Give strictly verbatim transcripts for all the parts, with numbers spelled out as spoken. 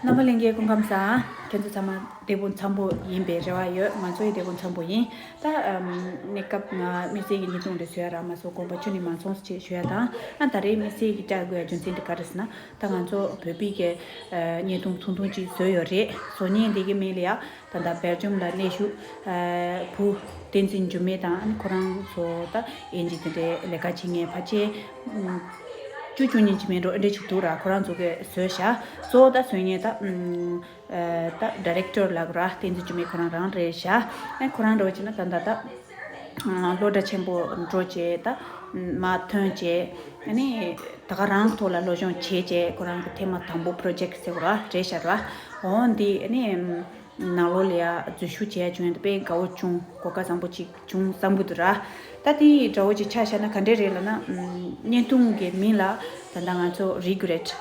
རྣམ་པ་ལྷན་རྒྱས་སྐུ་ཁམས་བཟང་། ཁྱེད་ཚོ་ཚང་མ་བདེ་པོ་འཚམ་པོ་ཡིན་པའི་རེ་བ་ཡོད། ང་ཚོ་ཡི་བདེ་པོ་འཚམ་པོ་ཡིན། ད་ཨམ་གནས་སྐབས་ང་དམིགས་བསལ་གྱི་བརྙན་ཐུང་རེ་བཟོ་ཡ་རག་མ་སོང་། དགོངས་པ་ཁྱོན་ནས་མ་ཚོམས་ཞེས་ཞུ་ཡ་དང་། ཨ་ད་རེས་དམིགས་བསལ་གྱི་བཅར་དགོས་ཡ་རྒྱུ་མཚན་དེ་ག་རེ་ཟེར་ན། ད་ང་ཚོ་བོད་པའི་གི་ཨ་བརྙན་ཐུང་ཐུང་ཐུང་ཅིག་བཟོས་ཡོད་རེད། བཟོ་མཁན་འདི་གི་མིང་ལ་ཡ་ད་ལྟ་སྦེལ་ཇམ་ལ་གནས་བཞུགས་ཨ་བུ་བསྟན་འཛིན་འགྱུར་མེད་དང་། ཨ་ནི་ཁོ་རང་ཚོ་ད་ཨེན་ཇི་དེ་འདྲའི་ལས་ཀ་བྱེད་མཁན་ཕལ་ཆེར་ཨམ་བཅུ་བཅུ་གཉིས་ཅིག་མིན་འགྲོ་ཨེ་འདྲ་ཅིག་འདུག་ར། ཁོ་རང་ཚོ་གིས་བཟོས་བཞག། གཙོ་བོ་ད་བཟོ་མཁན་ད་ཨམ་ཨ་ད་ཌི་རེག་ཊར་ལབ་དགོས་ར། བསྟན་འཛིན་འགྱུར་མེད་ཁོ་རང་རང་རེད་ཤག། ཨ་ཁོ་རང་འདྲ་བོ་བྱས་ན་ད་ད་ད་ཨ་སློབ་གྲྭ་ཆེན་པོ་འགྲོ་བྱས་ད་མར་ཐོན་བྱས། ཨ་ནི་ད་ག་རང་ཐོག་ལ་སློབ་སྦྱོང་བྱས་བྱས། ཁོ་རང་གི་ཐེངས་མ་དང་པོ་པྲོ་ཇེག་ཟེར་དགོས་ར་རེད་ཤག་ར། འོ་འདི་ཨ་ནི་ནང་ལོགས་ལ་ཡ་འཛུལ་ཞུགས་བྱས་བྱུང་ཡོད། དཔེ་དགའ་བོ་བྱུང་། གོ་སྐབས་བཟང་པོ་ཅིག་བྱུང་བསམ་གྱི་འདུག་ར། ད་དེ་འདྲ་བོ་ཅིག་ཆ་བཞག་ན་ག་འདྲས་རེད་ལབ་ན། ཨམ་བརྙན་ཐུང་གི་མིང་ལ་ད་ལྟ་ང་ཚོ་རི་གུ་རེཊ་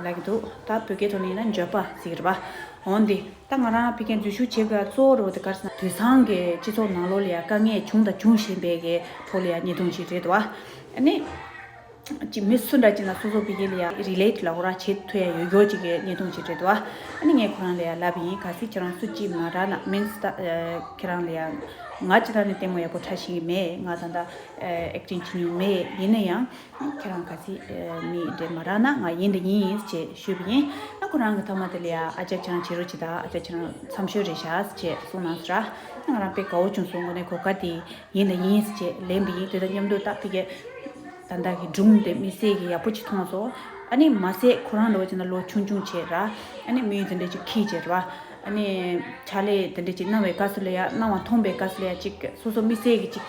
ལབ་ཀྱི་འདུག། ད་བོད་སྐད་ཐོག་ནས་ཡིན་ན་འགྱོད་པ་ཟེར་གྱི་རེད་པ། འོ་འདི་ད་ང་རང་ཕ་གིར་འཛུལ་ཞུགས་བྱེད་དགོས་གཙོ་བོ་རེད་པ། དེ་ག་རེ་ཟེར་ན་དེང་སང་གི་སྤྱི་ཚོགས་ནང་ལོགས་ལ་ཡ་དཀའ་ངལ་བྱུང་དང་འབྱུང་བཞིན་པའི་གི་ཐོག་ལ་ཡ་བརྙན་ཐུང་ཅིག་རེད་འདུག་བ། ཨ་ནི། ཅིག་མི་སུ་འདྲ་ཅིག་ན་སོ་སོ་ཕ་གི་ལ་ཡ་རི་ལེཊ་ལབ་དགོས་ར། བྱེད་ཐུབ་ཡ་ཡོད་ཡོད་ཅིག་གི་བརྙན་ཐུང་ཅིག་རེད་འདུག་བ། ཨ་ནི་ངས་ཁོ་རང་ལ་ཡ་ལབ་པ་ཡིན། གལ་སྲིད་ཁྱེད་རང་སུ་གཅིག་མ་རག་ན། མིན་སི་ད་ཁྱེད་རང་ལ་ཡ་ང་ཅི་ད་ནི་ལྟད་མོ་ཡག་པོ་ཁྲ་ཤེས་ཀྱི་མེད། ང་ད་ལྟ་ཨེག་ཊིང་བྱེད་མྱོང་མེད། ཡིན་ན་ཡང་ཁྱེད་རང་གལ་སྲིད་མི་འདྲ་མ་རག་ན་ང་ཡིན་དང་ཡིན་ཅེས་ཞུས་པ་ཡིན། ཨ་ཁོ་རང་གི་ཐ་མ་དེ་ལ་ཡ་ཨ་ཅག་ཁྱེད་རང་བྱེད་རོགས་བྱེད་ད། ཨ་ཅག་ཁྱེད་རང་འཚམས་ཤོས་རེད་ཤག་ཅེས་གསུངས་གནང་སོང་ར། ང་རང་དཔེ་དགའ་བོ་བྱུང་སོང་། དངོས་གནས་གོ་སྐབས་དེ་ཡིན་དང་ཡིན་ཅེས་ལེན་པ་ཡིན། དེ་དང་མཉམ་དུ་ད་ཕ་གི་ད་ལྟ་གི་སྒྲུང་དེ་དམིགས་བསལ་གྱི་ཡག་པོ་ཅིག་མཐོང་སོང་། ཨ་ནི་མ་ཟད་ཁོ་རང་འདྲ་བོ་བྱས་ན་ལོ་ཆུང་ཆུང་བྱས་ར། ཨ་ནི་དམིགས་ཡུལ་དེ་འདྲ་ཅིག་འཁྱེར་བྱས་ར། ཨ་ནི་ཕྱག་ལས་དེ་འདྲ་ཅིག་གནང་བའི་སྐབས་སུ་ལ་ཡ། གནང་བ་མཐོང་པའི་སྐབས་སུ་ལ་ཡ་ཅིག་སོ་སོ་དམིགས་བསལ་གྱི་ཅིག་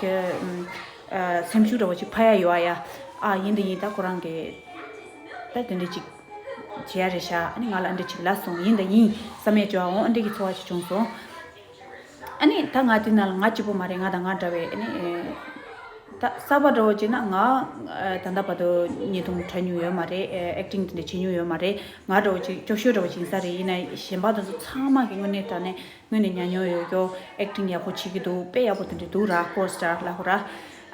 ཨ་སེམས་ཤུགས་འདྲ་བོ་ཅིག་འཕར་ཡ་ཡོད་ཨ་ཡ། ཨ་ཡིན་དང་ཡིན། ད་ཁོ་རང་གི་ད་དེ་འདྲ་ཅིག་བྱེད་ཡ་རེད་ཤག། ཨ་ནི་ང་ལ་ཨ་འདྲ་ཅིག་ལབ་སོང་། ཡིན་དང་ཡིན་བསམ་ཡ་བྱུང་། འོ་ཨ་འདྲ་གི་ཚོར་བ་ཅིག་བྱུང་སོང་། ཨ་ནི་ད་ང་དེ་ནང་ལ་ང་གཅིག་པོ་མ་རེད། ང་དང་ང་འདྲ་བའི་ཨ་ནི་ད་གསར་པ་འདྲ་བོ་བྱས་ན་ང་ད་ལྟ་བར་དུ་བརྙན་ཐུང་འཁྲབ་མྱོང་ཡོད་མ་རེད། ཨེག་ཊིང་དེ་འདྲ་བྱེད་མྱོང་ཡོད་མ་རེད། ང་འདྲ་བོ་ཅིག་སྐྱོ་ཤོས་འདྲ་བོ་ཅིག་ཡིན་ས་རེད། ཡིན་ན་གཞན་པ་དེ་ཚོ་ཚང་མ་གི་དངོས་གནས་དྲང་གནས་དངོས་གནས་ཉམས་མྱོང་ཡོད་ཀྱོ། ཨེག་ཊིང་ཡག་པོ་བྱེད་ཀྱི་འདུག། དཔེ་ཡག་པོ་དེ་འདྲ་འདུག་ར། ཀོ་སི་ཊར་ལབ་དགོས་ར།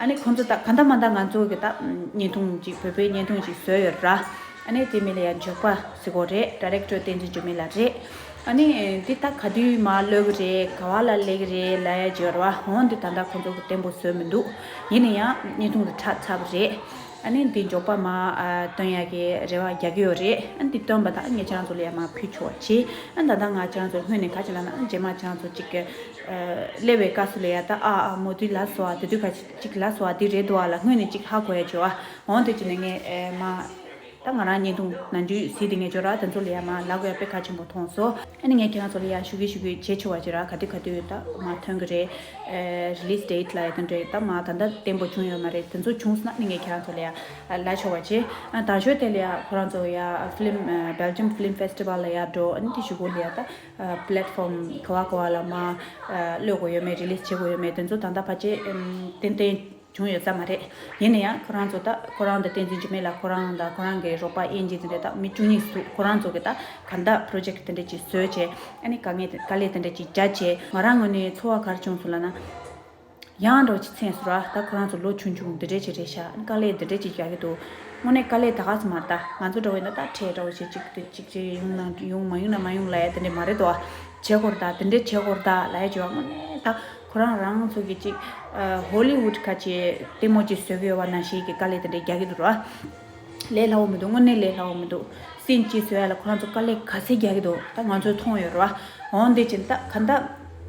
ཨ་ནི་ཁོང་ཚོ་ད་ག་འདྲ་མ་འདྲ་ང་ཚོ་གི་ད་བརྙན་ཐུང་ཅིག་བོད་པའི་བརྙན་ཐུང་ཅིག་བཟོས་ཡོད་ར། ཨ་ནི་དེ་མིང་ལ་ཡ་འགྱོད་པ་ཟེར་གྱི་རེད། ཌི་རེག་ཊར་བསྟན་འཛིན་འགྱུར་མེད་ལགས་རེད། ཨ་ནི་འདི་ད་ག་དུས་མར་གློད་ཀྱི་རེད། ག་བ་ལ་སླེབས་ཀྱི་རེད་ལབ་ཡ་ཅིག་ཡོད་ར་བ། འོ་འདི་ད་ལྟ་ཁོང་ཚོ་གི་བརྟན་པོ་བཟོས་མི་འདུག། ཡིན་ན་ཡང་བརྙན་ཐུང་དེ་ཁྲ་ཚ་པོ་རེད། ཨ་ནི་འདི་འགྱོད་པ་མར་ཨ་སྟོན་ཡ་གི་རེ་བ་རྒྱག་གི་ཡོད་རེད། ཨ་ནི་འདི་སྟོན་པ་དང་ངས་ཁྱེད་རང་ཚོ་ལ་ཡ་མར་ཕུལ་ཆོག་པ་བྱེད། ཨ་ནི་ད་ལྟ་ང་ཁྱེད་རང་ཚོ་སྔོན་ནས་ག་ཅིག་ལབ་ན། ཨ་རྗེས་མ་ཁྱེད་རང་ཚོ་ཅིག་གི་ཨ་སླེབས་པའི་སྐབས་སུ་ལ་ཡ་ད་ཨ་ཨ་མོ་འདི་ལབ་སོང་ཨ། དེ་དུས་ག་ཅིག་ཅིག་ལབ་སོང་ཨ། འདི་རེད་འདུག་ཨ་ལབ་སྔོན་ནས་ཅིག་ཧ་གོ་ཡ་བྱེད་ཨ། འོ་དེ་བྱས་ནས་ངས་ཨེ་མར་ད་ང་རང་བརྙན་ཐུང་ནམ་རྒྱུན་གཟིགས་བསྡད་མཁན་ཅིག་ཡོད་ར། དེ་ཚོ་ལ་ཡ་མར་ལབ་དགོས་ཡ་དཔེ་གལ་ཆེན་པོ་མཐོང་སོང་། ཨ་ནི་ངས་ཁྱེད་རང་ཚོ་ལ་ཡ་ཞུ་གི་ཞུ་གི་བྱེད་ཆོག་པ་ཅིག་ར། ག་དུས་ག་དུས་ད་མར་ཐོན་གི་རེད། ཨེ་རི་ལི་སི་ཌེ་ཊི་ལབ་ཡ་དེ་འདྲ་ད་མར་ད་ལྟ་བརྟན་པོ་བྱུང་ཡོད་མ་རེད། དེ་ཚོ་བྱུང་སོང་ན་ཨ་ནི་ངས་ཁྱེད་རང་ཚོ་ལ་ཡ་ལབ་ཆོག་པ་བྱེད། ཨ་དང་ཤོས་དེ་ལ་ཡ་ཁོ་རང་ཚོ་ཡ་ཕི་ལིམ་ཨ་སྦེལ་ཇམ་ཕི་ལིམ་ཕེ་སི་ཊི་བལ་ལ་ཡ་འགྲོ། ཨ་ནི་དེ་གཞུག་གུ་ལ་ཡ་ད་ཨ་པི་ལེ་ཊི་ཕོམ་ག་བ་ག་བ་ལ་མར་ཨ་གློད་དགོས་ཡོད་མེད། རི་ལི་སི་བྱེད་དགོས་ཡོད་མེད། དེ་ཚོ་ད་ལྟ་ཕལ་ཆེར་ཨམ་ཏན་ཏན་བྱུང་ཡོད་ས་མ་རེད། ཡིན་ན་ཡང་ཁོ་རང་ཚོ་ད་ཁོ་རང་དང་བསྟན་འཛིན་འགྱུར་མེད་ལགས་ཁོ་རང་དང་ཁོ་རང་གི་རོགས་པ་དབྱིན་ཇི་དེ་འདྲ་ད་མི་བཅུ་གཉིས་འདུག། ཁོ་རང་ཚོ་གི་ད་ག་འདྲ་པྲོ་ཇེག་དེ་འདྲ་ཅིག་བཟོས་བྱས། ཨ་ནི་དཀའ་ངལ་དཀའ་ལས་དེ་འདྲ་ཅིག་རྒྱབ་བྱས། ང་རང་ངོས་ནས་ཚོར་བ་ག་རེ་བྱུང་སོང་ལབ་ན། ཡང་འདྲ་བོ་ཅིག་མཚན་སོང་ར། ད་ཁོ་རང་ཚོ་ལོ་ཆུང་ཆུང་འདི་འདྲ་ཅིག་རེད་ཤག། ཨ་ནི་དཀའ་ལས་འདི་འདྲ་ཅིག་རྒྱག་གི་འདུག། དངོས་གནས་དཀའ་ལས་ད་ག་ཚོད་མ་རེད། ད་ང་ཚོ་འདྲ་བོ་ཡིན་ན་ད་ཁྲལ་འདྲ་བོ་བྱས་ཅིག་དེ་ཅིག་ཅིག་ཡོང་ན་ཡོང་མ་ཡོང་ན་མ་ཡོང་ལབ་ཡ་དེ་འདྲ་མ་རེད་དོ། བྱེད་དགོས་རེད། ད་དེ་འདྲ་བྱེད་དགོས་རེད་ད་ལབ་ཡ་བྱས་པ་དངོས་གནས་ད། ཁོ་རང་རང་ཚོ་གི་ཅིག་ཨ་ཧོ་ལི་ཝུད་ཁ་ཅིག་ལྟད་མོ་ཅིག་བཟོ་གི་ཡོད་པ་ནང་བཞིན་གྱི་དཀའ་ལས་དེ་འདྲ་རྒྱག་གི་འདུག་ར། ལས་སླ་བོ་མི་འདུག། དངོས་གནས་ལས་སླ་བོ་མི་འདུག། སིན་གཅིག་བཟོ་ཡ་ལ་ཁོ་རང་ཚོ་དཀའ་ལས་ག་ཚད་རྒྱག་གི་འདུག། ད་ང་ཚོས་མཐོང་ཡོད་ར། འོ་འདི་ཅིག་ད་ག་འདྲ་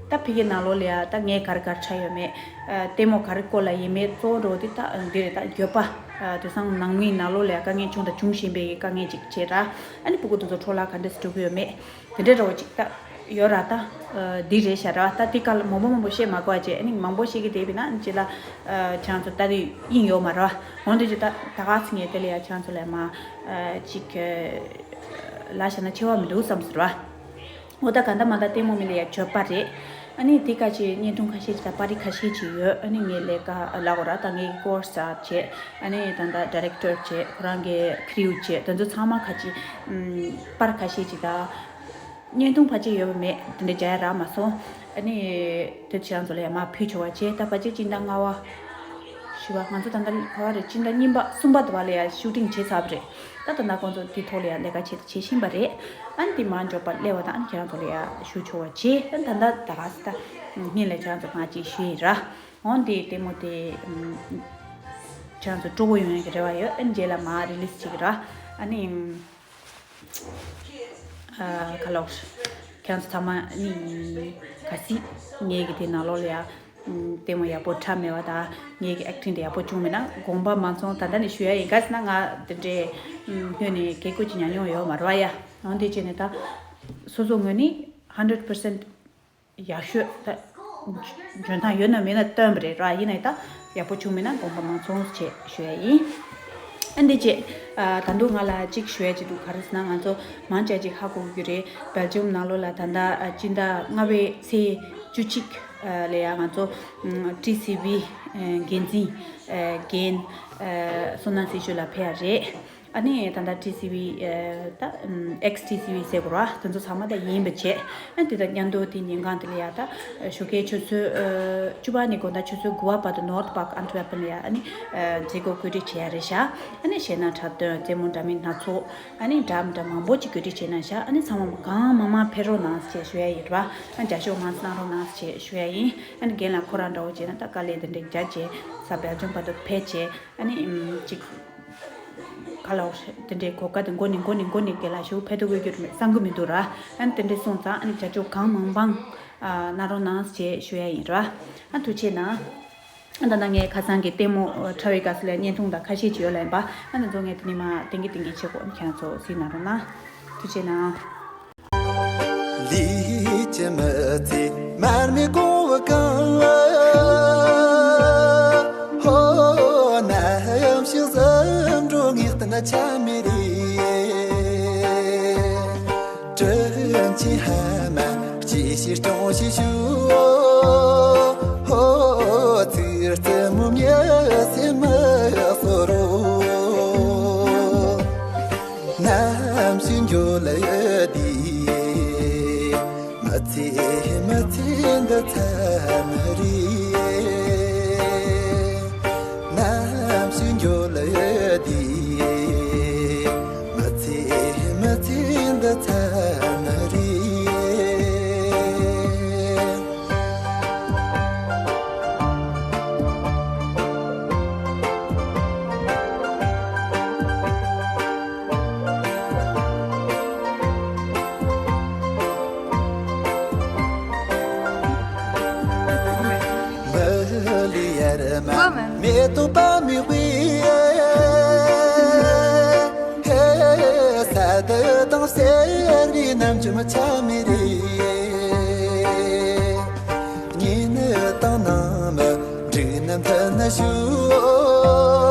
ད་ཕ་གི་ནང་ལོགས་ལ་ཡ་ད་ངས་ག་རེ་ག་རེ་འཁྲབ་ཡོད་མེད། ཨ་ལྟད་མོ་ག་རེ་སྐོར་ལ་ཡིན་མེད། གཙོ་བོ་འདྲ་བོ་འདི་ད་འདི་རེད། ད་འགྱོད་པ། ཨ་དེང་སང་ནང་མིའི་ནང་ལོགས་ལ་ཡ་དཀའ་ངལ་བྱུང་དང་འབྱུང་བཞིན་པའི་དཀའ་ངལ་ཅིག་བྱས་ར། ཨ་ནི་ཕྲུ་གུ་དེ་ཚོ་འཕྲོ་བརླག་ག་འདྲ་སེ་འགྲོ་གི་ཡོད་མེད། དེ་འདྲའི་འདྲ་བོ་ཅིག་ད་ཡོད་ར། ད་ཨ་འདི་རེད་ཤག་ར། ད་འདི་སྐོར་ལ་མང་པོ་མང་པོ་བཤད་མ་དགོས་པ་བྱས། ཨ་ནི་མང་པོ་བཤད་ཀྱི་བསྡད་པ་ཡིན་ན་ཅིག་ལ་ཨ་ཁྱེད་རང་ཚོ་ལྟ་དུས་དབྱིངས་ཡོད་མ་རེད་བ། འོན་ཏེ་ཅིག་ད་ད་ག་ཚོད་ངས་དེ་ལ་ཡ་ཁྱེད་རང་ཚོ་ལ་མར་ཨ་ཅིག་ཨ་ལབ་བཞག་ན་ཆེ་བ་མི་འདུག་བསམ་ཟེར་བ། འོ་ད་ག་འདྲ་མ་འདྲ་ལྟད་མོ་མི་ལ་ཡ་འགྱོད་པ་རེད། ཨ་ནི་དེ་ག་ཅིག་བརྙན་ཐུང་ཁ་ཤས་ཅིག་དང་པར་རིས་ཁ་ཤས་ཅིག་ཡོད། ཨ་ནི་ངའི་ལས་ཀ་ལབ་དགོས་ར། ད་ངའི་ཀོ་སི་ཅིག་བྱས། ཨ་ནི་ད་ལྟ་ཌི་རེག་ཊར་བྱས། ཁོ་རང་གི་ཁི་རིའུ་བྱས། དེ་ཚོ་ཚང་མ་ཁ་ཅིག་ཨམ་པར་ཁ་ཤས་ཅིག་དང་། བརྙན་ཐུང་ཕལ་ཆེར་ཡོད་པ་མེད། དེ་འདྲ་རྒྱག་ཡ་རག་མ་སོང་། ཨ་ནི་དེ་ཁྱེད་རང་ཚོ་ལ་ཡ་མར་ཕུལ་ཆོག་པ་བྱས། ད་ཕལ་ཆེར་སྤྱི་ཟླ་ལྔ་པ། ང་ཚོ་ད་ལྟ་ག་བ་རེད། སྤྱི་ཟླ་གཉིས་པ་གསུམ་པ་དུ་བ་ལ་ཡ་ཤུ་ཊིང་བྱས་ཚར་བ་རེད། ད་ད་ལྟ་ཁོང་ཚོ་དེ་ཐོག་ལ་ཡ་ལས་ཀ་བྱེད་བྱེད་བཞིན་པ་རེད། ཨ་ནི་དེ་མ་འཇོག་པར་སླེབས་པ་དང་ཨ་ནི་ཁྱེད་རང་ཚོ་ལ་ཡ་ཞུ་ཆོག་པ་བྱས། ཨ་ནི་ད་ལྟ་ད་ག་ས་ད་སྔོན་ལ་ཁྱེད་རང་ཚོ་ང་ཅིག་ཞུས་ཡིན་ར། འོན་ཏེ་ལྟད་མོ་དེ་ཁྱེད་རང་ཚོ་སྤྲོ་པོ་ཡོང་ཡག་གི་རེ་བ་ཡོད། ཨ་ནི་རྗེས་ལ་མ་རི་ལི་སི་བྱེད་ཀྱི་ར། ཨ་ནི། ཨ་ཁ་ལོག་ཁྱེད་ཚོ་ཚང་མ་ནི་ག་སྲིད་ངེད་ཀྱི་དེ་ནང་ལོགས་ལ་ཡ། ལྟད་མོ་ཡག་པོ་འཁྲབ་མེད་པ་དང་ངེད་ཀྱི་ཨེག་ཊིང་དེ་ཡག་པོ་བྱུང་མེད་ན་དགོངས་པ་མ་ཚོམ། ད་ལྟ་ནས་ཞུ་ཡ་ཡིན། ག་ཟེར་ན་ང་དེ་འདྲའི་སྔོན་ནས་བཀས་བཀོད་ཅིག་ཉར་མྱོང་ཡོད་མ་རེད་པ་ཡ། འོན་ཏེ་བྱས་ནས་ད་སོ་སོ་ངོས་ནས་ཧན་ཌེ་རེཌ་པར་སེན་ཊི་ཡག་ཤོས་ད་འཇོན་ཐང་ཡོད་ན་མེད་ན་སྟོན་པ་རེད་ར། ཡིན་ནའི་ད་ཡག་པོ་བྱུང་མེད་ན་དགོངས་པ་མ་ཚོམ་ཞེས་ཞུ་ཡ་ཡིན། ཨ་འདི་བྱས། ཨ་ད་དུང་ང་ལ་གཅིག་ཞུ་ཡ་གཅིག་འདུག་ག་རེ་ཟེར་ན་ང་ཚོ་མང་ཆེ་གཅིག་ཧ་གོ་གི་རེད། སྦེལ་ཇམ་ནང་ལོགས་ལ་ད་ལྟ་ཨ་སྤྱི་ཟླ་ལྔ་པའི་ཚེས་བཅུ་གཅིག་ཨ་ལ་ཡ་ང་ཚོ་ཨ་ཊི་སི་ཝི་ཨ་འགན་འཛིན་ཨ་རྒན་ཨ་བསོད་ནམས་སྲི་ཞུ་ལགས་ཕེབས་ཡ་རེད། ཨ་ནི་ད་ལྟ་ཊི་སི་ཝི་ཨ་ད་ཨེགས་ཊི་སི་ཝི་ཟེར་དགོས་ར། དེ་ཚོ་ཚང་མ་ད་ཡིན་པ་བྱས། ཨ་དེ་དང་མཉམ་དུ་དེ་ཉིན་གང་དེ་ལ་ཡ་ད་ཞོགས་ཀའི་ཆུ་ཚོད་ཨ་བཅུ་པ་ནས་དགོང་དག་ཆུ་ཚོད་དགུ་པ་བར་དུ་ནོར་ཐི་པཱག་ཨན་ཊི་ཝེར་པན་ལ་ཡ་ཨ་ནི་ཨ་མཛད་སྒོ་གོ་སྒྲིག་བྱེད་ཡ་རེད་ཤག་ཨ་ནི་གཞས་སྣ་འཁྲབ་སྟོན་རྩེད་མོ་འདྲ་མིན་སྣ་ཚོགས། ཨ་ནི་འདྲ་མི་འདྲ་མང་པོ་ཅིག་གོ་སྒྲིག་བྱས་གནང་ཤག་ཨ་ནི་ཚང་མ་གང་མང་མང་ཕེབས་རོགས་གནང་ཞེས་ཞུ་ཡ་ཡིན་ར། ཨ་ནི་རྒྱབ་སྐྱོར་མང་ཙམ་གནང་རོགས་གནང་ཞེས་ཞུ་ཡ་ཡིན། ཨ་ནི་རྒན་ལགས་ཁོ་རང་འདྲ་བོ་བྱས་ན་ད་དཀའ་ལས་དེ་འདྲ་རྒྱག་བྱས་ས་སྦེལ་ཇམ་བར་དུ་ཕེབས་བྱས། ཨ་ནི་ཨམ་ཅིག་ག་ལ་འོ་དེ་འདྲའི་གོ་སྐབས་དེ་མགོ་ནས་མགོ་ནས་མགོ་ནས་རྒན་ལགས་ཞུ་ཕེབས་ཐུབ་ཀྱི་རེད་བསམ་གྱི་མི་འདུག་ར། ཨ་ནི་དེ་འདྲ་སོང་ཙང་ཨ་ནི་རྒྱབ་སྐྱོར་གང་མང་མང་ཨ་གནང་རོགས་གནང་ཞེས་ཞུ་ཡ་ཡིན་ར། ཨ་ཐུགས་རྗེ་གནང་། ཨ་ད་ནང་ངས་ཁ་སང་གི་ལྟད་མོ་འཁྲབ་པའི་སྐབས་སུ་ལ་བརྙན་ཐུང་དང་ཁ་ཤས་ཅིག་ཡོད་ལ་ཡིན་པ། ཨ་ནི་ཚོ་ངས་དེ་ནས་མ་ཏིང་གི་ཏིང་གི་བྱེད་དགོས། ཨ་ནི་ཁྱེད་རང་ཚོ་གཟིགས་གནང་རོགས་གནང་། ཐུགས་རྗེ་གནང་། ལུས་ཀྱི་མི་ཚེ་མར་མེ་གང་བུ་གང་། ཧོ་ནམ་ཞིག་ཟིན་འགྲོ་ངེས་གཏན་ཆ་མེད་རེད། དྲིན་ཆེན་ཕ་མ་གཅེས་ཤེས་སྐྱོང་ཞིག་ཞུ། ཧོ་ཚིག་རྩེ་མོ་མྱི་སེམས་མི་གསོ་རོགས། ནམ་ཞིག་འགྱོད་ལ་ཡོད་དེ། མི་ཚེ་མི་ཚེ་འདི་ཚར་ནི་རེད། ནམ་ཞིག་འགྱོད་ལ་ཡོད་དེ། མི་ཚེ་མི་ཚེ་འདི་ཚར་ནི་རེད། མི་ལུས་ཡར་མ་མེ་ཏོག་པ་མི་དབུས། ས་དེ་དང་གསེར་རི་རྣམ་འཇོམས་ཆ་མེད་རེད། ཉིན་དང་ནམ་འགྲིག་ན་མཐུན་ན་ཞུ།